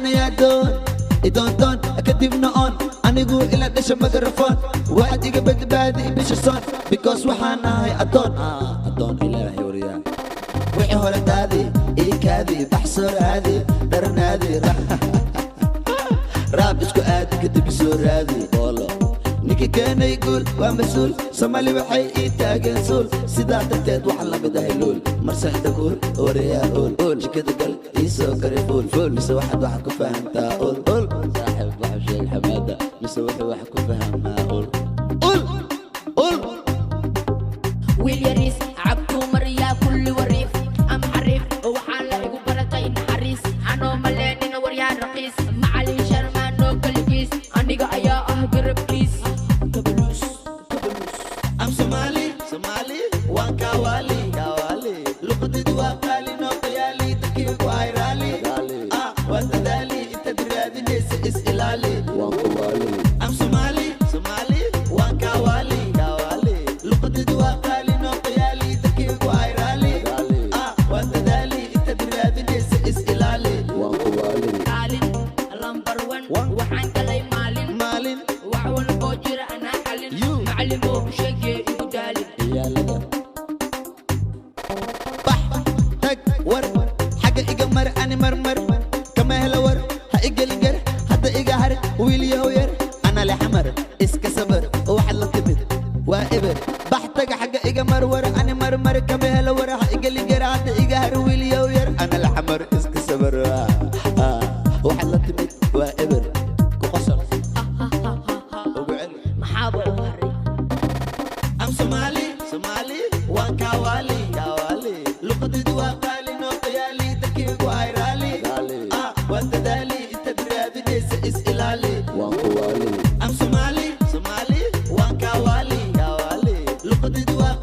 Adigana yaa doon idoondoon, kadibna oon anigu ila dhasha mikrofon. Waxaad iga badbaadi bisha soon, because waxaan ahay addoon, addoon Ilaahay. Waryaa, wixii hore daadi, ii kaadi, baxsoo raadi, dharnaadi, raab isku aadi, kadib soo raadi boolo. Ninka keenay guul waa mas-uul. Soomaali waxay ii taageen suul, sidaa darteed waxaan la mid ahay luul. Marse inta kuul, wariyaa uul uul, jikada gal, ii soo kari fuul fuul. Mise waxaad wax ku fahamtaa ul ul? Saaxiib, waxu sheeg Xamaada, mise wuxuu wax ku fahamaa ul ul ul? Wiil yariis cabtuu mariyaa kulli wariif am xariif, waxaa la igu baratay naxariis, anoo maleenina waryaa raqiis. Macalin Sharmaanoo kaligiis, aniga ayaa ah garabkiis. Kabaluus, kabaluus. I'm Somali, Somali, waan Kawali, Kawali. Luqadaydu waa qaali, noo qayaali, dadkii ku ay raali. Ah, waan dadaali, intaad raadinaysa is ilaali. Waan kuwaali. I'm Somali, Somali, waan Kawali, Kawali. Luqadaydu waa qaali, noo qayaali, dadkii ku ay raali. Ah, waan dadaali, intaad raadinaysa is ilaali. Waan kuwaali. Kaalin lambar one, waxaan galay maalin. Maalin. Wax walboo jira anaa xalin. You. Macalimow, sheegee igu daalin. Ciyaalada bax tag, war xagga iga mar, ani marmar kama helo war, ha igelin gar, hadda iga har, wiil yahow yar, ana le xamar iska sabar, waxaad la timid waa eber. Bax tag, xagga iga mar, war ani marmar kama helo war, ha igelin gar, hadda iga har, wiil yahow yar, ana le xamar iska sabar, waxaad la timid waa eber. Ku qosol, ugu celi. Maxaaba u haray? I'm Somali, Somali, waan Kawali, Kawali. Luqadaydu waa qaali, noo qayaali, dadkii ku ay raali. Ah, waan dadaali, intaad raadinaysa is ilaali. Waan kuwaali.